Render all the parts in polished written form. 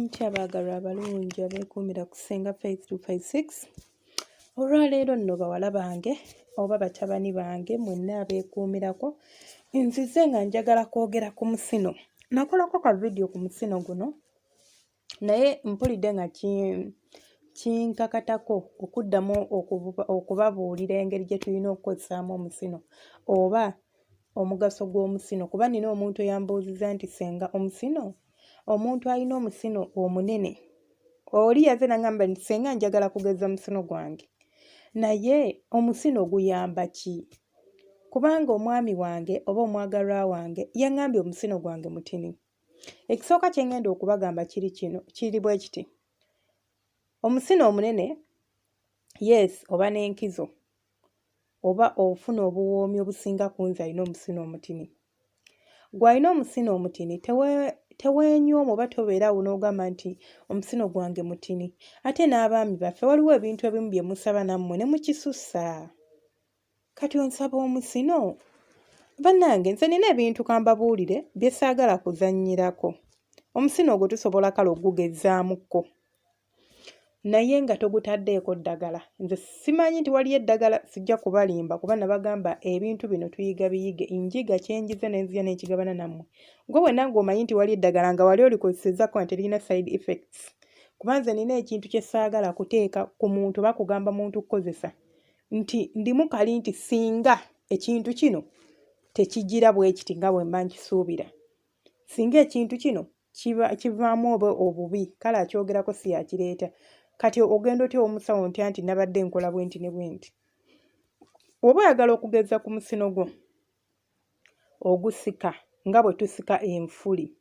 Mutya abaagalwa abalungi abeekuumira ku Ssenga Faith 256? Olwaleero nno bawala bange oba batabani bange mwenna abeekuumirako, nzize nga njagala kwogera ku musino. Nakolako ka vidiyo ku musino guno naye mpulidde nga kinkakatako okuddamu okubabuulira engeri gye tulina okukozesaamu omusino oba omugaso gw'omusino, kuba nina omuntu eyambuuzizza nti ssenga omusino, omuntu alina omusino omunene, oli yazze n'angamba nti ssenga njagala kugeza musino gwange, naye omusino guyamba ki? Kubanga omwami wange oba omwagalwa wange yaŋŋambye omusino gwange mutini. Ekisooka kye ŋŋenda okubagamba kiri kino, kiri bwe kiti. Omusino omunene, yes, oba n'enkizo oba ofuna obuwoomi obusinga ku nze alina omusino omutini. Gwe alina omusino omutini teweenyooma oba tobeera awo n'ogamba nti omusino gwange mutini. Ate n'abaami baffe waliwo ebintu ebimu bye musaba nammwe ne mukisussa. Kati onsaba omusino? Bannange nze nina ebintu kambabuulire bye saagala kuzannyirako. Omusino ogwo tusobola kale okugugezzaamukko naye nga togutaddeeko ddagala. Nze simanyi nti waliyo eddagala, sijja kubalimba kuba nabagamba ebintu bino tuyiga biyige. Njiga kye njize ne nzija ne nkigabana nammwe. Ggwe wenna ng'omanyi nti waliyo eddagala nga wali olikozesezzaako nga teririna side effects, kuba nze nina ekintu kye saagala kuteeka ku muntu oba kugamba muntu kukozesa nti ndimu kali nti singa ekintu kino tekigira bwe kiti nga bwe mba nkisuubira, singa ekintu kino kiba kivaamu oba obubi, kale akyogerako si yakireeta. Kati ogenda otya omusawo ntya nti nabadde nkola bwenti ne bwenti? Oba oyagala okugeza ku musino gwo, ogusika nga bwe tusika enfuli.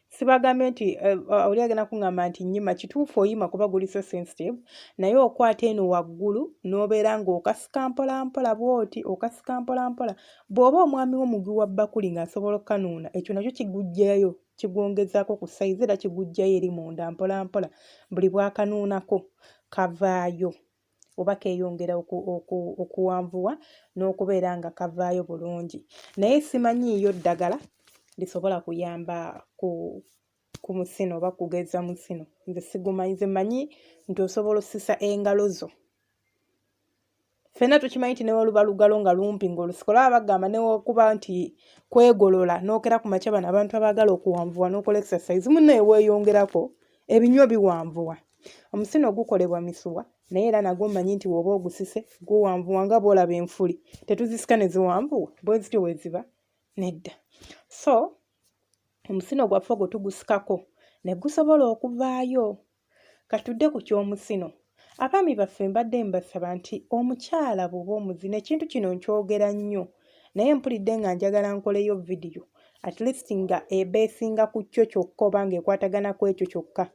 Sibagambye nti oli agenda kuŋŋamba nti nnyima, kituufu oyima kuba guli so sensitive, naye okwata eno waggulu n'obeera ng'okasika mpola mpola bw'oti, okasika mpola mpola. Bw'oba omwami wo mugwi wa bbakuli ng'asobola okkanuuna, ekyo nakyo kiguggyayo, kigwongezaako ku sayizi era kiguggyayo eri munda mpola mpola. Buli bw'akanuunako kavaayo oba keeyongera okuwanvuwa n'okubeera nga kavaayo bulungi. Naye simanyiiyo ddagala lisobola kuyamba ku musino oba kugeza musino. Nze sigumanyi, nze mmanyi nti osobola ossisa engalo zo. Ffenna tukimanyi nti ne bwe lugalo nga lumpi ng'olusika olaba bagamba ne bw'okuba nti kwegolola n'okera ku makya bano abantu abaagala okuwanvuwa n'okola exercise munnaye weeyongerako ebinywa biwanvuwa. Omusino gukolebwa misuwa naye era nagwo mmanyi nti bw'oba ogusise guwanvuwa nga bw'olaba enfuli tetuzisika ne ziwanvuwa bwe zityo bwe ziba nedda. So omusino gwaffe ogwo tugusikako ne gusobola okuvaayo. Katudde ku ky'omusino. Abaami baffe mbadde mbasaba nti omukyala bw'oba omuzina, ekintu kino nkyogera nnyo naye mpulidde nga njagala nkoleyo vidiyo at least nga ebeesinga ku kyo kyokka oba ng'ekwatagana ku ekyo kyokka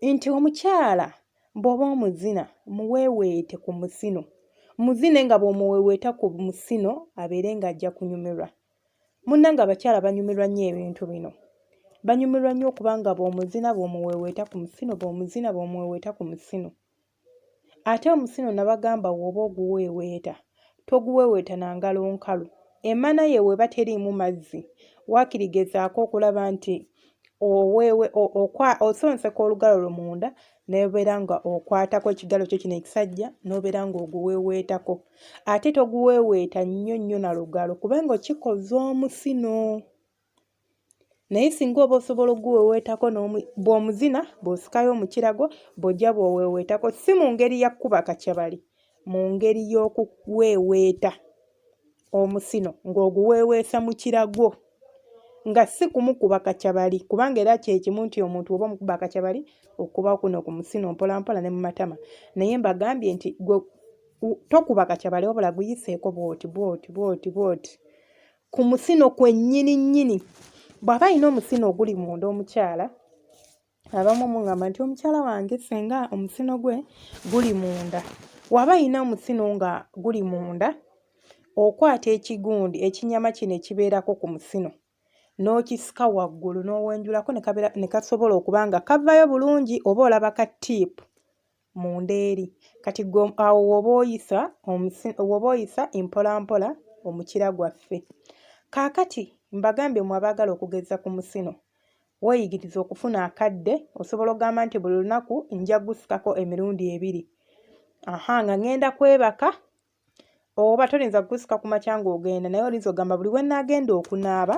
nti omukyala bw'oba omuzina muweeweete ku musino. Muzine nga bw'omuweeweeta ku musino abeere ng'ajja kunyumirwa. Munnange abakyala banyumirwa nnyo ebintu bino. Banyumirwa nnyo okuba nga bw'omuzina bw'omuweeweeta ku musino, bw'omuzina bw'omuweeweeta ku musino. Ate omusino nabagamba bw'oba oguweeweeta toguweeweeta na ngalo nkalu. Emmana ye bw'eba teriimu mazzi waakiri gezaako okulaba nti oweewe osonseka olugalo lwo munda n'obeera nga okwatako ekigalo kyo kino ekisajja n'obeera ng'oguweeweetako. Ate toguweeweeta nnyo nnyo na lugalo kubanga okikoza omusino. Naye singa oba osobola okuguweeweetako bw'omuzina bw'osikayo omukira gwo bw'ojja bw'oweeweetako si mu ngeri ya kkuba kakyabali, mu ngeri y'okuweeweeta omusino ng'oguweeweesa mukira gwo nga si kumukuba kakyabali kubanga era kye kimu nti omuntu oba omukuba akakyabali okuba kuno ku musino mpolampola ne mu matama naye mbagambye nti gwe tokuba kakyabali wabula guyiseeko bw'oti bw'oti bw'oti bw'oti ku musino kwennyini nnyini. Bw'aba alina omusino oguli munda omukyala, abamu mungamba nti omukyala wange ssenga omusino gwe guli munda. Bw'aba alina omusino nga guli munda, okwata ekigundi ekinyama kino ekibeerako ku musino n'okisika waggulu n'owenjulako ne kabeera ne kasobola okuba nga kavaayo bulungi oba olaba ka ttiipu munda eri. Kati ggwe awo w'oba oyisa w'oba oyisa mpolampola omukira gwaffe. Kaakati mbagambye mmwe abaagala okugeza ku musino, Weeyigirize okufuna akadde, osobola okugamba nti buli lunaku nja gusikako emirundi ebiri. Aha, nga ŋŋenda kwebaka oba toyinza kugusika ku makya ng'ogenda naye oyinza okugamba buli lwe nnaagenda okunaaba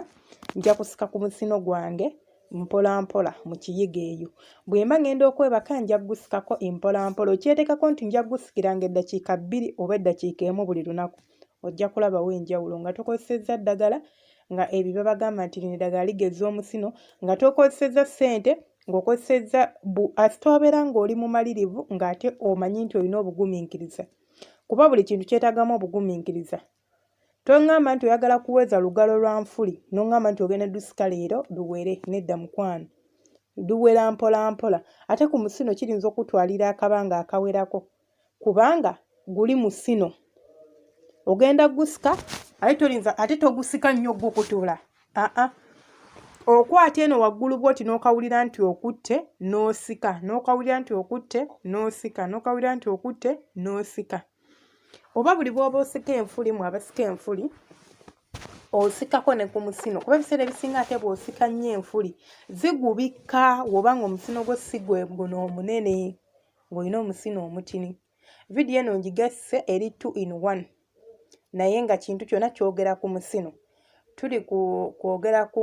nja kusika ku musino gwange mpola mpola mu kiyigo eyo. Bwe mba ŋŋenda okwebaka nja kugusikako mpola mpola. Okyeteekako nti nja kugusikiranga eddakiika bbiri oba eddakiika emu buli lunaku. Ojja kulabawo enjawulo nga tokozesezza ddagala nga ebyo babagamba nti lino eddagala ligezza omusino nga tokozesezza ssente ng'okozesezza bu asita obeera ng'oli mumalirivu ng'ate omanyi nti olina obugumiikiriza kuba buli kintu kyetaagamu obugumiikiriza. Toŋŋamba nti oyagala kuweza lugalo lwa nfuli n'oŋŋamba nti ogenda dusika leero luwere nedda mukwano. Luwera mpola mpola ate ku musino kiyinza okukutwalira akabanga akawerako kubanga guli musino ogenda gusika ate tolinza ate togusika nnyo gukutula aa okwata eno waggulu bwoti n'okawulira nti okutte n'osika n'okawulira nti okutte n'osika n'okawulira nti okutte n'osika oba buli bw'oba osika enfuli mu abasika enfuli osikako ne ku musino kuba ebiseera ebisinga ate bw'osika nnyo enfuli zigubikka woba nga omusino gwo si gwe guno omunene ng'olina omusino omutini. Vidiyo eno ngigasse eri 2 in 1 naye nga kintu kyona kyogera ku musino. Tuli ku kwogera ku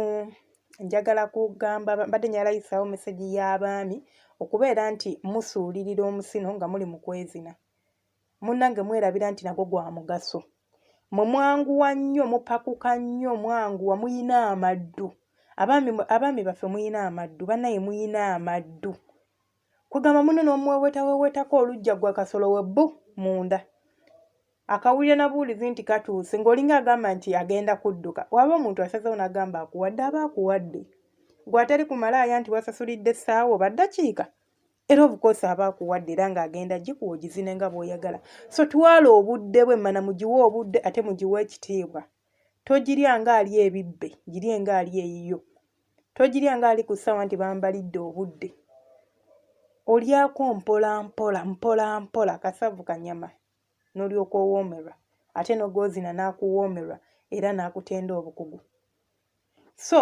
njagala kugamba mbadde njagala yisaawo mesegi y'abaami okubeera nti musuulirira omusino nga muli mu kwezina. Munnange mwerabira nti nagwo gwa mugaso. Mwe mwanguwa nnyo mupakuka nnyo mwanguwa muyina amaddu. Abaami abaami baffe muyina amaddu bannaye muyina amaddu. Kwegamba munno n'omuwewetawewetako olujja gwa kasolo we bbu munda. Akawulira na buwulizi nti katuuse ng'olinga agamba nti agenda kudduka. Waba omuntu asazeewo n'agamba akuwadde aba akuwadde. Gwe atali ku malaaya nti wasasulidde ssaawa oba ddakiika era of course aba akuwadde era ng'agenda gikuwa ogizine nga bw'oyagala. So twala obudde bwe mmana mugiwe obudde ate mugiwe ekitiibwa. Togirya ng'alya ebibbe, girye ng'alya eyiyo. Togirya ng'ali ku ssaawa nti bambalidde obudde. Olyako mpola mpola mpola mpola kasavu kanyama n'olyoka owoomerwa ate n'ogw'ozina n'akuwoomerwa era n'akutenda obukugu. So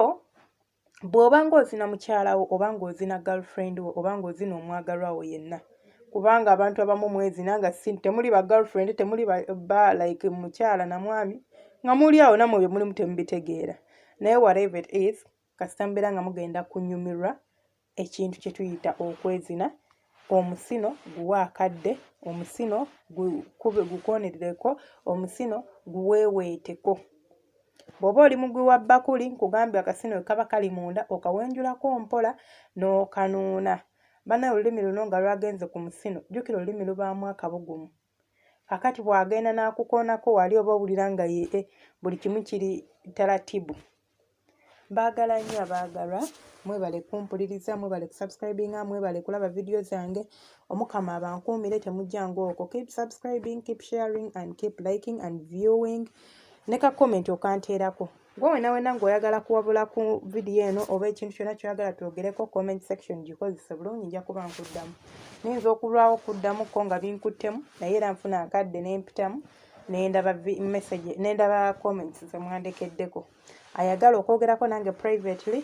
bw'oba ng'ozina mukyala wo oba ng'ozina girlfriend wo oba ng'ozina omwagalwa wo yenna kubanga abantu abamu mwezina nga si temuli ba girlfriend temuli ba, ba like mukyala na mwami nga muli awo nammwe bye mulimu temubitegeera naye whatever it is kasita mubeera nga mugenda kunyumirwa ekintu kye tuyita okwezina omusino guwe akadde omusino gukube gukoonerereko omusino guweeweeteko bw'oba oli mugwi wa bbakuli nkugambye akasino we kaba kali munda okawenjulako mpola n'okanuuna banaye olulimi luno nga lwagenze ku musino jjukira olulimi lubaamu akabugumu kakati bw'agenda n'akukoonako wali oba owulira nga ye eh, buli kimu kiri taratibu Mbaagala nnyo abaagalwa, mwebale kumpuliriza, mwebale kusubscribinga, mwebale kulaba vidiyo zange. Omukama abankuumire temujja ng'okwo. Keep subscribing, keep sharing and keep liking and viewing. Ne ka comment okanteerako. Gwe wena wena ng'oyagala kuwabula ku vidiyo eno oba ekintu kyonna ky'oyagala twogereko, comment section gikozese bulungi nja kuba nkuddamu. Nnyinza okulwawo okuddamu ko nga binkuttemu naye era nfuna akadde ne mpitamu ne ndaba message ne ndaba comments ze mwandekeddeko. Ayagala okwogerako nange privately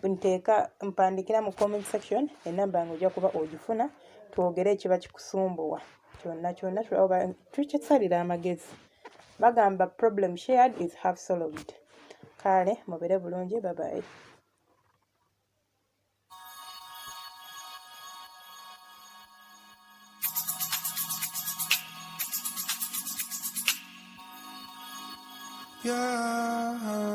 nteeka mpandikira mu comment section enamba yange ojja kuba ogifuna twogere ekiba kikusumbuwa kyonna kyonna oba tukisalira amagezi. Bagamba problem shared is half solved. Kale mubeere bulungi bye bye. Yeah.